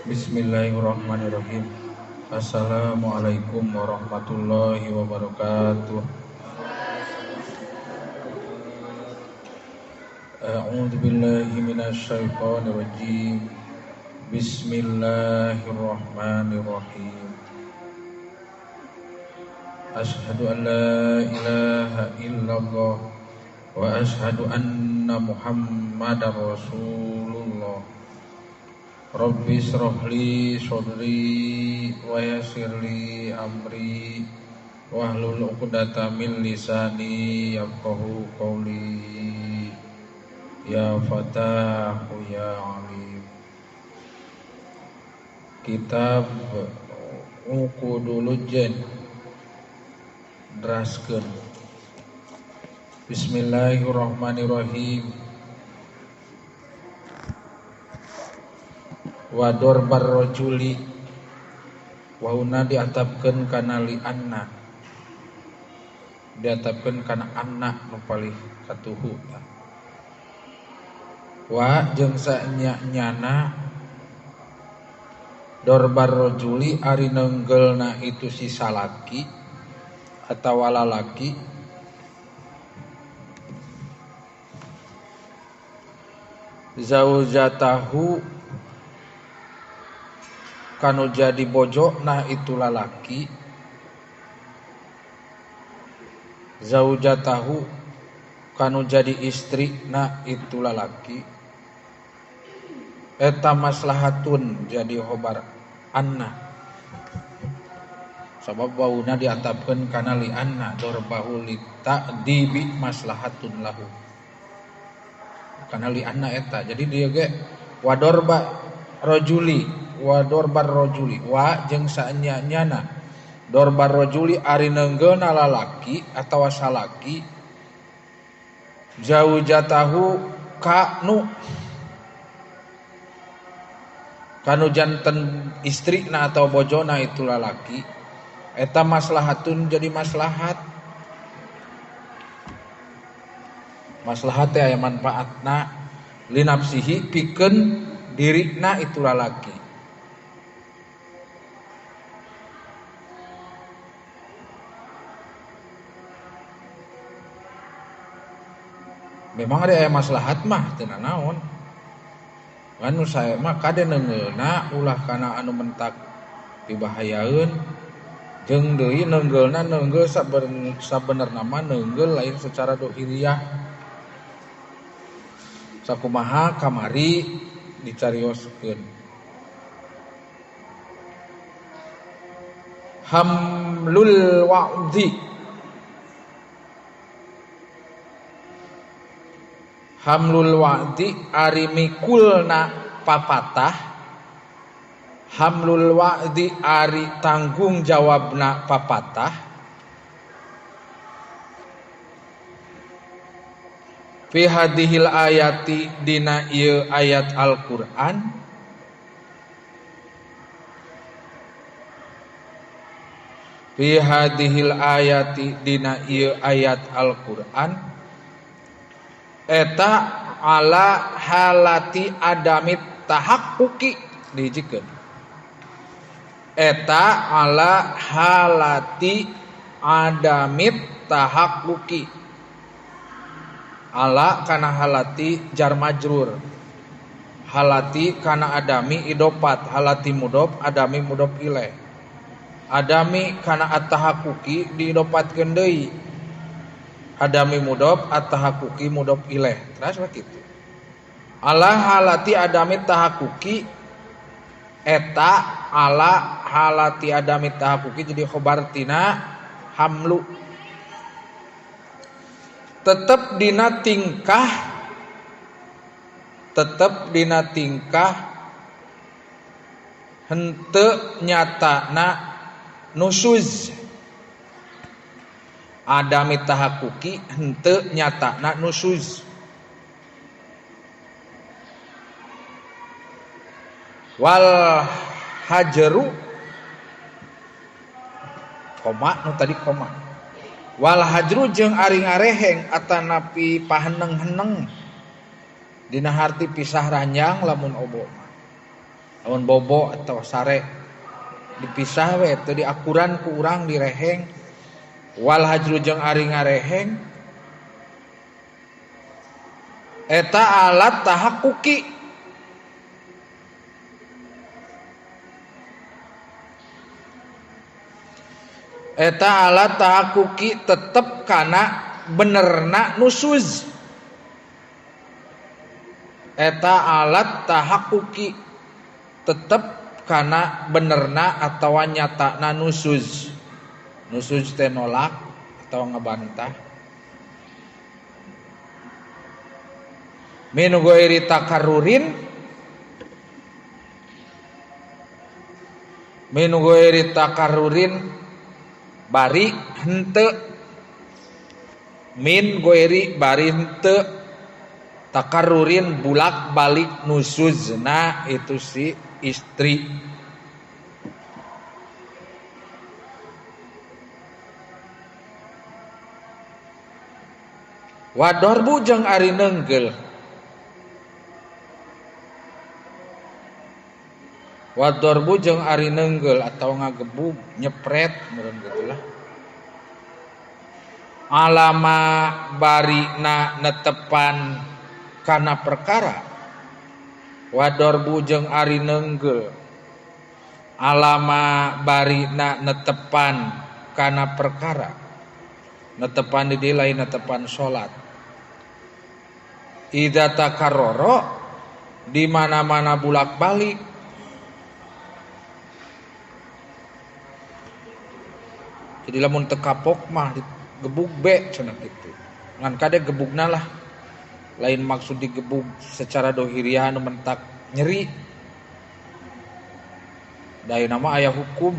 Bismillahirrahmanirrahim. Assalamualaikum warahmatullahi wabarakatuh. A'udzu billahi minasyaitonir rajim. Bismillahirrahmanirrahim. Asyhadu an la ilaha illallah wa asyhadu anna Muhammadar Rasulullah. Rabbi israh li sadri wa yassir li amri wahlul 'uqdatam min lisani yafqahu qawli. Ya Fatahu ya Alim. Kitab Uqudul Lujain neraskeun. Bismillahirrahmanirrahim. Wa dorbar rajuli wauna diatapkeun kana li anna, diatapkeun kana anna nu palih katuhu. Wa jeung sanya-nyana dorbar rajuli ari neunggeulna itu si salaki atawa lalaki zaujatahu kanu jadi bojo nah itu lalaki, zaujatahu kanu jadi istri nah itu lalaki, eta maslahatun jadi khobar anna, sabab wauna diatapkeun kana li anna dorbahu li ta'dibi maslahatun lahu kana li anna eta. Jadi dia ge wadorba rajuli wa dorbar rajuli wa jeung saenya-nyana dorbar rajuli ari neunggeulna lalaki atawa salaki zaujatahu kanu kanu janten istrina atau bojona itu lalaki, eta maslahatun jadi maslahat. Maslahat teh aya manfaatna linafsihi pikeun dirina itu lalaki. Memang ada aya maslahat mah teu nanaon. Kan nu sae mah kade neunggeulna ulah kana anu mentak dibahayaeun, jeung deui neunggeulna neunggeul sabenerna mah neunggeul lain secara dohiriah. Sakumaha kamari dicarioskeun. Hamlul wa'di, hamlul wa'di ari mikulna papatah, hamlul wa'di ari tanggung jawabna papatah, fi hadhil ayati dina ieu ayat Al-Qur'an, fi hadhil ayati dina ieu ayat Al-Qur'an eta ala halati adami tahaqquqi dihijikeun, eta ala halati adami tahaqquqi, ala kana halati jar majrur, halati kana adami idopat, halati mudof adami mudof ilaih, adami kana at-tahaqquqi diidopatkeun deui, adami mudof at-tahaqquqi mudof ilaih. Terus kitu ala halati adami tahaqquqi eta ala halati adami tahaqquqi jadi khobar tina hamlu, tetep dina tingkah, tetep dina tingkah henteu nyatana nusuz, adami tahaqquqi henteu nyatana nusuz, wal hajru koma nu tadi koma, wal hajru jeung ari ngareheng atanapi paheneng-heneng Dina harti pisah ranjang lamun obo mah. Lamun bobo atau sare dipisah we teu diakuran ku urang direheng. Wal hajru jeung ari ngareheng eta alat tahakkuki. Eta alat tahakkuki tetep kana benerna nusuz. Eta alat tahakkuki tetep kana benerna atawa nyatana nusuz. Nusuz teh nolak atau ngebantah. Min ghairi takarrurin, min ghairi takarrurin bari henteu, min ghairi bari henteu takarrurin bulak balik nusuzna itu si istri. Wadorbu jeung ari neunggel. Wadorbu jeung ari neunggel atau ngagebug nyepret meureun gitulah. Alama barina netepan kana perkara. Wadorbu jeung ari neunggel. Alama barina netepan kana perkara. Netepan di dieu lain netepan salat. Idza takarrara di mana-mana bulak-balik. Jadi lamun teu kapok mah digebug be cenah kitu. Ngan kade gebugna lah. Lain maksud digebug secara dohiriah anu mentak nyeri. Da ayeuna mah aya hukum.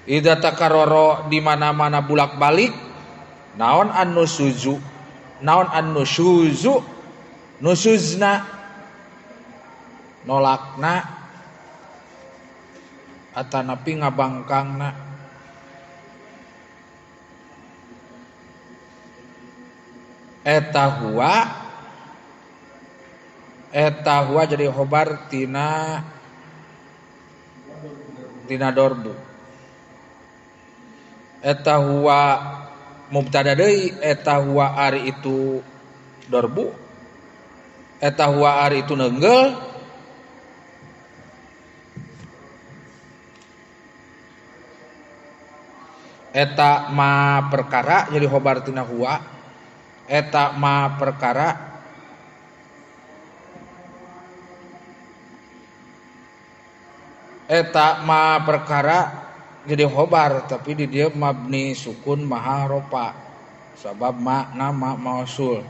Idza takarrara di mana-mana bulak-balik naon an-nusuzu, naon an-nusuzu, nusuzna nolakna atanapi ngabangkangna. Eta huwa, eta huwa jadi khobar tina tina dorbu. Eta huwa mubtada deui, eta huwa ari itu dorbu, eta huwa ari itu neunggel. Eta ma perkara jadi khobar tina huwa, eta ma perkara eta ma perkara jadi khobar tapi di dieu mabni sukun maha ropa sabab makna ma mausul.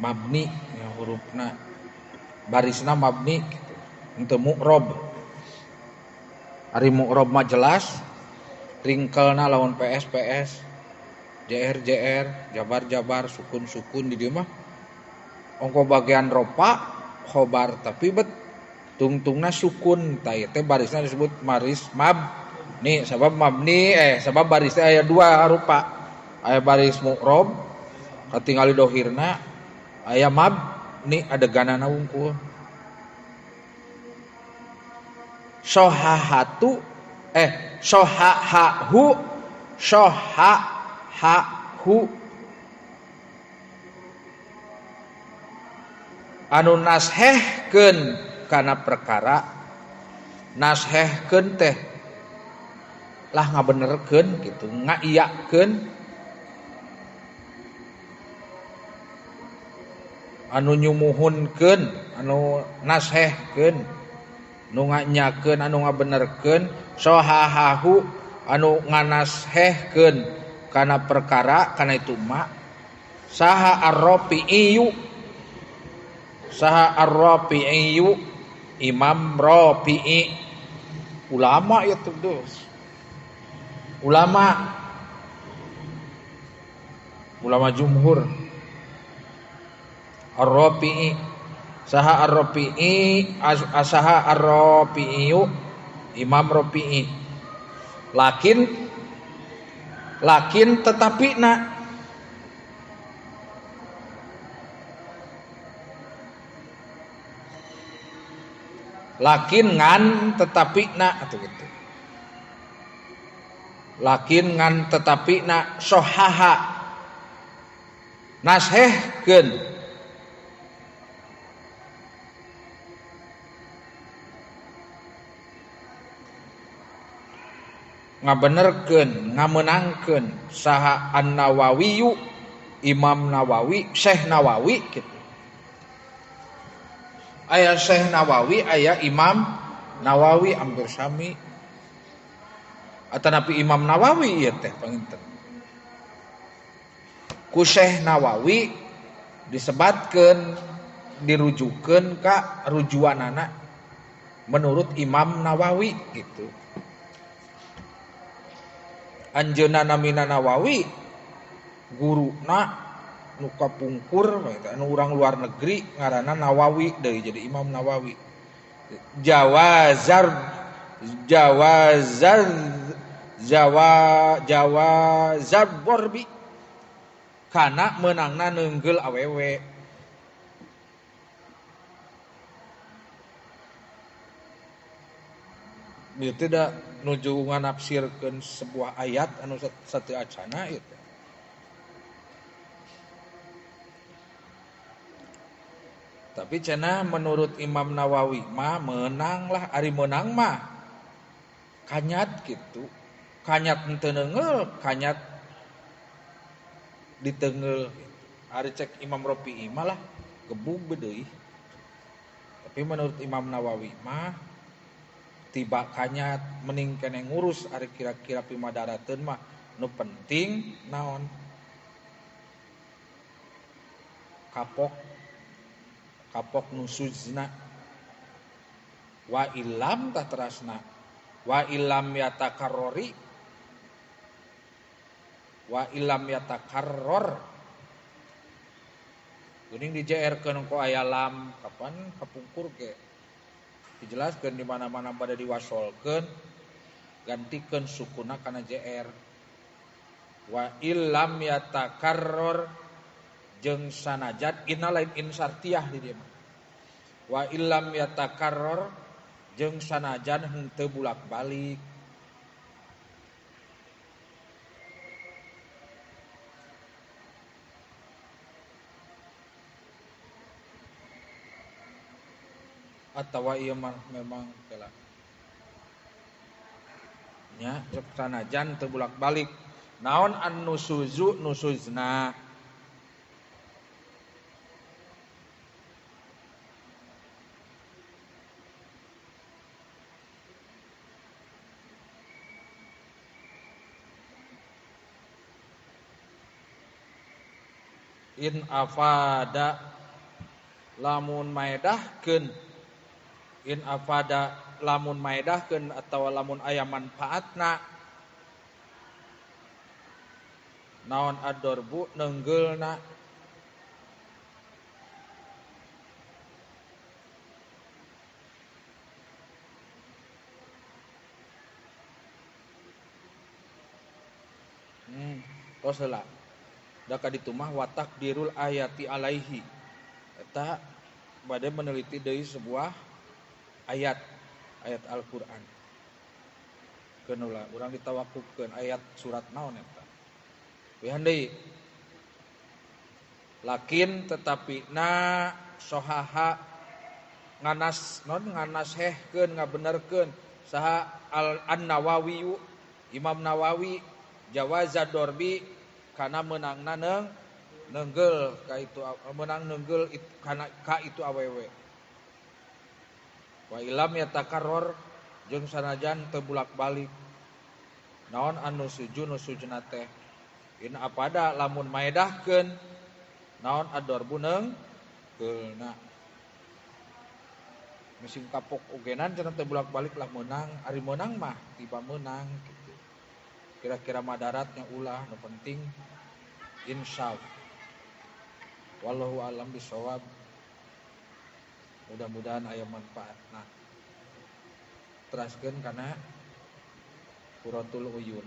Mabni ya hurufna barisna mabni gitu. Henteu mu'rob. Ari mu'rob mah jelas ringkelna lawan PS PS JR JR jabar jabar sukun sukun di dieu mah ongko bagian ropa khobar tapi bet tungtungna sukun ta ieu teh barisna disebut maris mabni sabab mabni sabab barisna aya dua rupa, aya baris mu'rob katingali dohirna, aya mabni adeganana wungkul. Sohahatu sohahahu sohahahu anu nashehkeun kana perkara, nashehkeun teh lah ngabenerkeun gitu, ngaiyakeun anu nyumuhunkeun, anu nashehkeun, nu nganyakeun, anu ngabenerkeun, sohahahu anu nganashehkeun kana perkara kana itu ma saha arrafi'u, saha arrafi'u Imam Rafi'i, ulama ya terus, ulama, ulama jumhur. Ar-Rafi'i saha Ar-Rafi'i, saha Ar-Rafi'u Imam Rafi'i. Lakin Lakin tetapi na lakin ngan tetapi na atau gitu. Lakin ngan tetapi na sohaha nashehkeun ngabenerkeun ngamenangkeun saha An-Nawawiyu Imam Nawawi Syekh Nawawi gitu. Aya Syekh Nawawi aya Imam Nawawi hampir sami atanapi Imam Nawawi ieu teh panginten. Ku Syekh Nawawi disebatkeun dirujukeun ka rujuanana menurut Imam Nawawi gitu. Anjeunna namina Nawawi guruna nu kapungkur anu urang luar negeri ngaranna Nawawi deui jadi Imam Nawawi. Jawazar jawazar jawa jawazar borbi kana meunangna neunggel awewe. Ieu teh da nuju nganafsirkeun sebuah ayat anu sateu acana ieu teh. Tapi cenah menurut Imam Nawawi mah meunang lah, ari meunang mah kanyat gitu. Kanyat henteu neungeul, kanyat diteungeul gitu. Ari cek Imam Rafi'i mah lah gebug deui. Tapi menurut Imam Nawawi mah tiba kanyat mending kene ngurus ari kira-kira pimadarateun mah nu penting naon kapok kapok nusuzna wa ilam tah terasna wa ilam yatakarrori wa ilam yatakarror geuning di JR keun ku aya lam kapan kapungkur ge dijelaskeun di mana-mana pada diwasolkeun gantikeun sukuna kana JR wa illam yatakarror jeung sanajan inna lain insartiah di dieu mah wa illam yatakarror jeung sanajan henteu bulak-balik atawa ieu mah memang kela nya sanajan teu bulak-balik naon an-nusuzu nusuzna in afada lamun maedahkeun in afada lamun maedahkeun atawa lamun aya manfaatna naon adorbu neunggeulna tos heula da ka ditu mah wa takdirul ayati alaihi eta bade meneliti deui sebuah ayat ayat Al-Qur'an. Keun ulah urang ditawakufkeun ayat surat naon eta. Wihan deui. Lakin tetapi na sohaha nganas non nganashehkeun ngabenerkeun saha An-Nawawi Imam Nawawi jawaza dorbi kana meunangna neunggel ka itu meunang neunggel kana ka itu awewe. Wa ilam yatakarror jeung sanajan teu bulak-balik naon anu suju nu sujuna teh in apada lamun maedahkeun naon adorbu neunggeulna mesin kapok ogenan cenah teu bulak-balik lah meunang ari meunang mah tiba meunang gitu kira-kira madaratnya ulah nu penting insyaf wallahu alam bisawab. Mudah-mudahan aya manfaatna. Teraskeun kana Quratul Uyun.